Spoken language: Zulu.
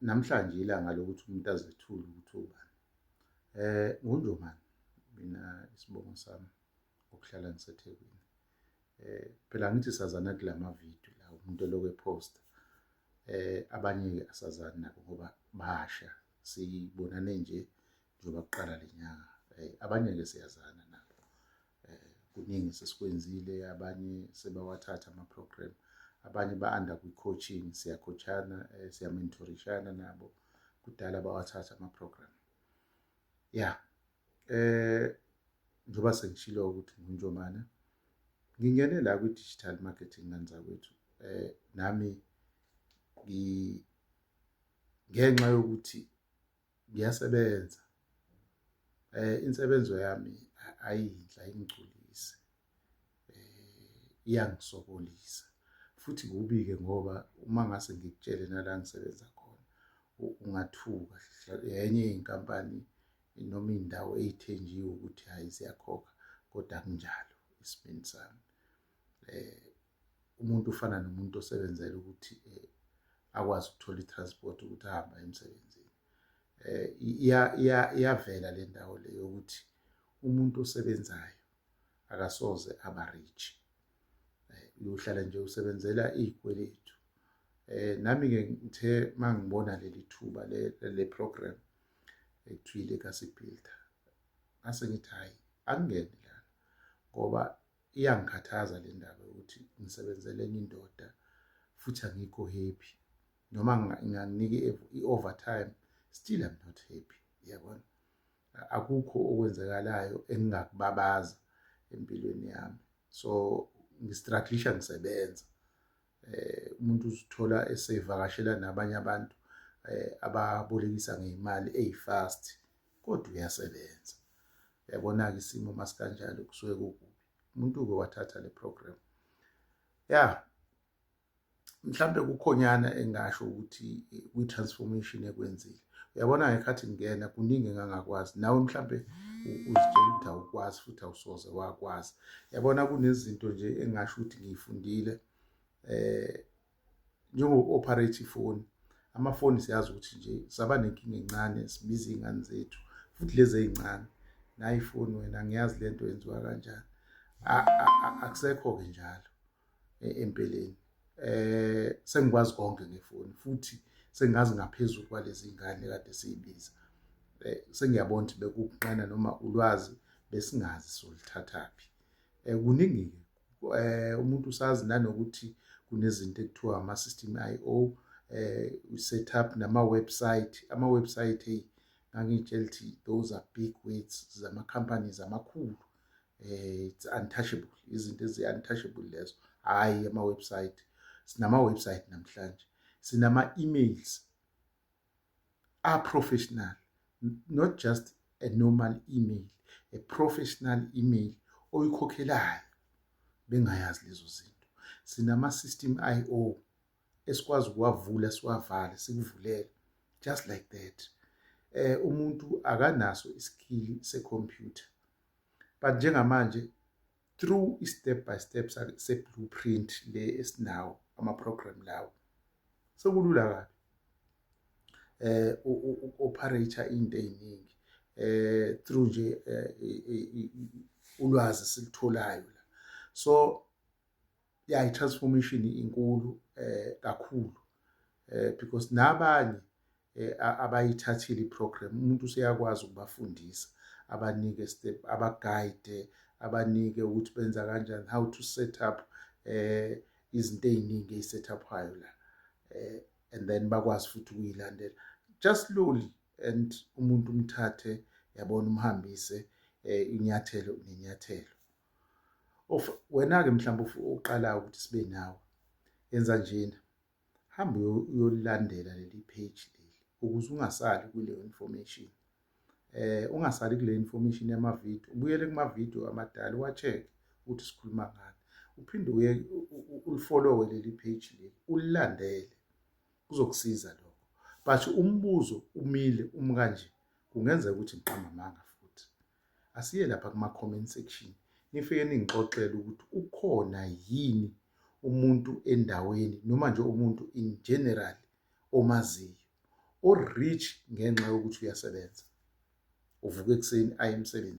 Namhlanje ilanga lokuthi umuntu azethule ukuthi ubani. NguNjomane mina isibongo sami, ukuhlala ngiseThekwini. Phela angithi sazana kula mavidiyo la umuntu elokhu ephosta. Abanye-ke asazani nabo ngoba basha, sibonane nje njengoba kuqala le nyanga. Abanye-ke siyazana nabo. Kuningi sesikwenzile, abanye sebawathatha ama-program, abanye ba-under kwi-coaching, siya-coach-ana, siya-mentor-ishana nabo. Kudala bawathatha ama-program. Ya, njengoba sengishilo ukuthi nguNjomane, ngingene la kwi-digital marketing, ngane zakwethu. Nami ngenxa yokuthi ngiyasebenza, insebenzo yami ayiyinhle, ayingigculisi, iyangisokolisa futhi kubi-ke ngoba uma ngase ngikutshele nala ngisebenza khona ungathuka. Enye yey'nkampani noma iy'ndawo ey'thenjiwe ukuthi hhayi, ziyakhokha, kodwa akunjalo esimeni sami. Umuntu ufana nomuntu osebenzela ukuthi akwazi ukuthola i-transport ukuthi ahambe aye emsebenzini. Iyavela le ndawo le yokuthi umuntu osebenzayo akasoze aba rich. Uyohlala nje usebenzela iy'kweletu. Nami-ke ngithe uma ngibona leli thuba le program ekuthiwa i-Legacy Builder, ngase ngithi hhayi, angingene lana ngoba iyangikhathaza le ndaba yokuthi ngisebenzele enye indoda futhi angikho happy. Noma inganginika i-overtime, still I'm not happy, uyabona. Akukho okwenzakalayo engingakubabaza empilweni yami. So ngi-struggle-isha ngisebenza. Umuntu uzithola esevakashela nabanye abantu ababolekisa ngey'mali ey'fast, kodwa uyasebenza. Uyabona-ke isimo masikanjalo kusuke kukubi. Umuntu-ke wathatha le program. Ya, mhlampe kukhonyana engasho ukuthi kwi-transformation ekwenzile. Uyabona, ngekhathi ngingena kuningi engangakwazi, nawe mhlampe uzitshela ukuthi awukwazi futhi awusoze wakwazi. Yabona, kunezinto nje engasho ukuthi ngiyifundile, njengoku-operate ifoni. Amafoni siyazi ukuthi nje saba nenkinga encane, sibiza iy'ngane zethu futhi lezi ey'ncane, nayi ifoni wena, angiyazi lento yenziwa kanjani. Akusekho-ke njalo empeleni. Sengikwazi konke ngefoni futhi sengazi ngaphezulu kwalezi ngane kade siyibiza. Sengiyabona ukuthi bekukunqena noma ulwazi besingazi solithathaphi. Kuningi-ke, umuntu usazi nanokuthi kunezinto ekuthiwa ama-system I/O, set up nama-website. Ama-website, hey, ngangiy'tshela ukuthi those are big words zama-companies amakhulu, it's untouchable, izinto ezi-untouchable lezo. Hhayi, ama-website, sinama-website namhlanje, sinama-emails a-professional, not just a normal email, a professional email oyikhokhelayo, bengayazi lezo zinto. Sinama-system I/O esikwazi ukuwavula siwavale, sikuvulele just like that. Umuntu akanaso i-skill se-computer, but njengamanje through i-step by step se-blueprint le esinawo, ama-program lawo, sekulula kabi uku-operate into ey'ningi through nje ulwazi esilitholayo la. So ya, i-transformation inkulu kakhulu because nabanye abayithathile i-program, umuntu useyakwazi ukubafundisa, abanike step, aba-guide, abanike ukuthi benza kanjani, how to set up izinto ey'ningi ey'set up-wayo la, and then bakwazi futhi ukuyilandela just slowly, and umuntu umthathe, yabona, umhambise inyathelo nenyathelo. Wena-ke mhlawumbe uqalayo ukuthi sibe nawe, yenza njena, hamba uyolilandela leli page leli ukuze ungasali kuleyo information, ungasali kule information yamavidiyo. Ubuyele kumavidiyo amadala, uwa-check ukuthi sikhuluma ngani, uphinde uye uli-follow-we leli page leli, ulilandele, kuzokusiza lokho. But umbuzo umile umi kanje, kungenzeka ukuthi ngiqamba amanga futhi. Asiye lapha kuma-comment section, nifike ningixoxele ukuthi ukhona yini umuntu endaweni noma nje umuntu in general omaziyo. O-rich ngenxa yokuthi uyasebenza, uvuka ekuseni aye emsebenzini.